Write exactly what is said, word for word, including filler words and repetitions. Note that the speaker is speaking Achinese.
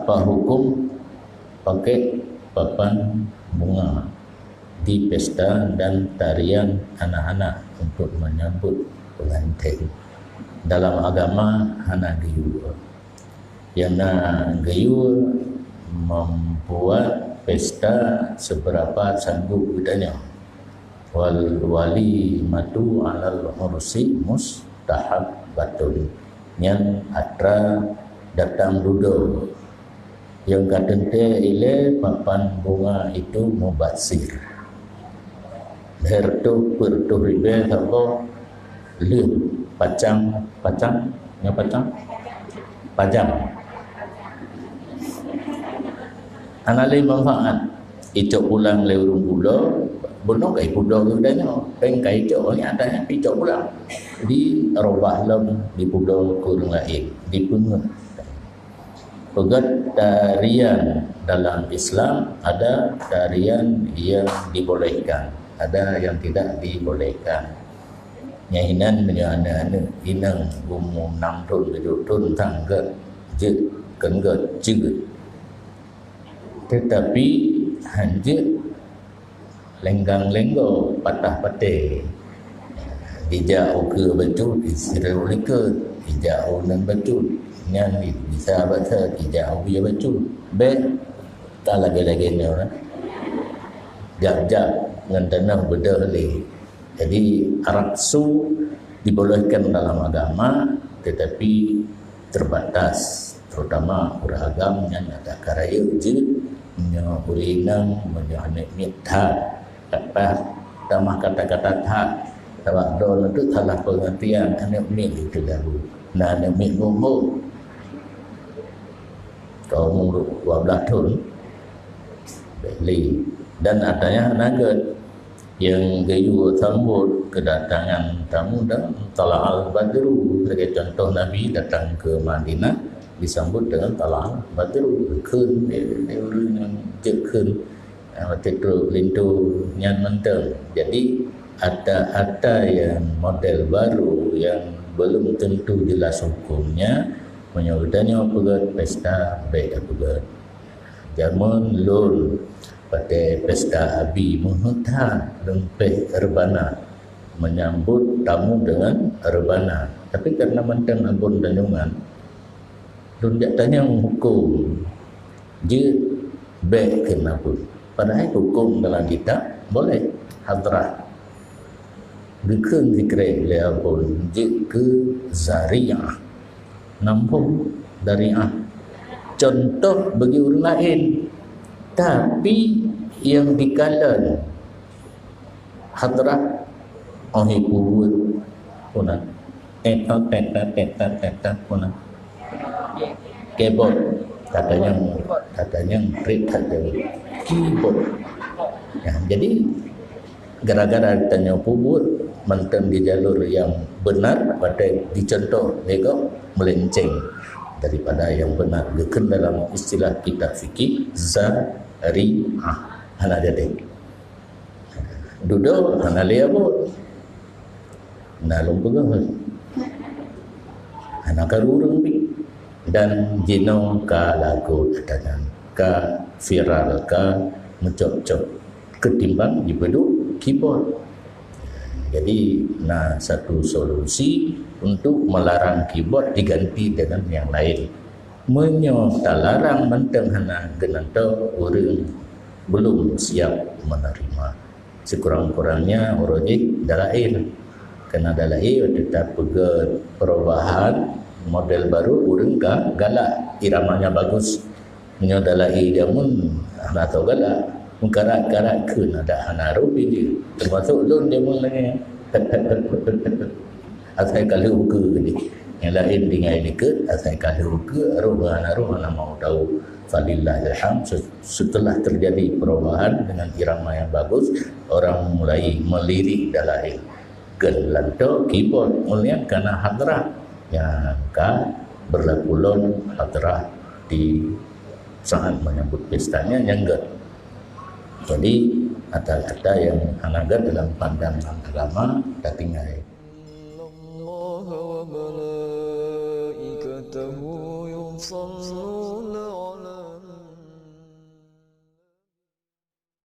Apa hukum pakai papan bunga di pesta dan tarian anak-anak untuk menyambut pengantin? Dalam agama hana geuyue. Nyang na geuyue membuat pesta seberapa sanggup geutanyoe. Wal walimatu alal ursi mustahabbatun. Nyan atra datang dudoe. Nyang ka teuntée ilée papan bunga itu mubazir. Lhèe reutôh peuet reutôh ribée saboh lheueh pacang, pacang, nyoe pacang? Pajang. Hana lé manfaat. Icok pulang lé ureuëng pulo, bunoe ka ipulo keu geutanyoe. Péng ka icok, nyan atra nyan icok pulang. Dirobah lom, dipulo keu ureuëng laén, dipeungeuet. Peugét tarian dalam Islam, ada tarian yang dibolehkan, ada yang tidak dibolehkan. Nyang hinan meunyoe aneuëk-aneuëk inong umu nam thon, tujoh thon, tan gét jeuet, kheun gét jeuet. Teutapi han jeuet lenggang-lenggo, patah paté. Dijak ukeue bacut, disireuh likot, dijak uneun bacut, nyan bisa basa, dijak ubie bacut. Bék ka lagée-lagée nyoe, eh. Jab-jab ngon tanoh beudôh lé. Jadi, raksu dibolehkan dalam agama, tetapi terbatas, terutama ureuëng agam nyan adak ka rayeuk jeuet, meunyoe ureuëng inong, meunyoe aneuëk miet that, leupah tamah kata-kata that, sabab droeneuh teuk salah pengertian, aneuëk miet itu lalu. Nah, aneuëk miet mumbong, ka umu dua belas thon, bék lé. Dan atra nyan hana gét. Nyang geuyue sambot keudatangan tamu dan tala'al badru. Lagée contoh Nabi datang ke Madinah, disambot dengan tala'al badru. Kheun, eh, eh, ureuëng nyang jeuet kheun, eh, watée trok linto nyan mantong. Jadi, atra-atra yang model baru yang belum tentu jelas hukumnya, meunyoe geutanyoe peugét pesta, bék tapeugét. Jameun lôn, watée pesta abi, meuheuét that lôn péh reubana, menyambut tamu dengan reubana. Tapi karena mantong abon tanyoe nyan, lôn jak tanyong huköm jeuet bék keu abon. Padahai huköm dalam kitab boleh hadrah. Geukheun sikrek lé abon jeuet keu zariah. Nampung zariah. Contoh bagi ureuëng laén. Tapi nyang dikalon hadrah, oh, ibu buet puna. Tetat, tetat, tetat, tetat, puna. Keyboard. Katanya, katanya rit saja. Keyboard. Ya, jadi, gara-gara tanyoe peubuet mantong di jalur yang benar, padahai dicontoh lé gob melenceng daripada yang benar. Geukheun dalam istilah kitab fikih, zariah. Hana jadi. Dudoe hana lé abot. Na lôn peugah. Hana karu ureuëng pih. Dan jinoe ka lagot atra nyan, ka viral, ka meucok-cok ketimbang jipeuduek keyboard. Jadi, na satu solusi untuk melarang keyboard diganti dengan yang lain. Meunyoe talarang mantong hana geunantoe, ureuëng belum siap menerima. Sekurang-kurangnya uroe jih dalail. Keu na dalail, watée tapeugét perubahan model baru, ureuëng ka galak, iramanya bagus. Meunyoe dalail jameun hana tao galak, meukarat-karat kheun adak hana rôh jih. Teumasok lôn jameun lagée nyan. Asai ka lheueh ukeue geuh. Nyang laén tinggai likot, asai ka lheueh ukeue, rôh hana rôh hana mau tao. Falillahil hamd, se-, setelah terjadi perubahan dengan irama yang bagus, orang mulai melirik dalail. Geulantoe keyboard, ngon nyan kana hadrah nyang ka berlaku lom hadrah di saat menyambut pesta nyan, nyang gét. Jadi, atra-atra nyang hana gét dalam pandangan agama, tatinggai. إن الله وملائكته يصلون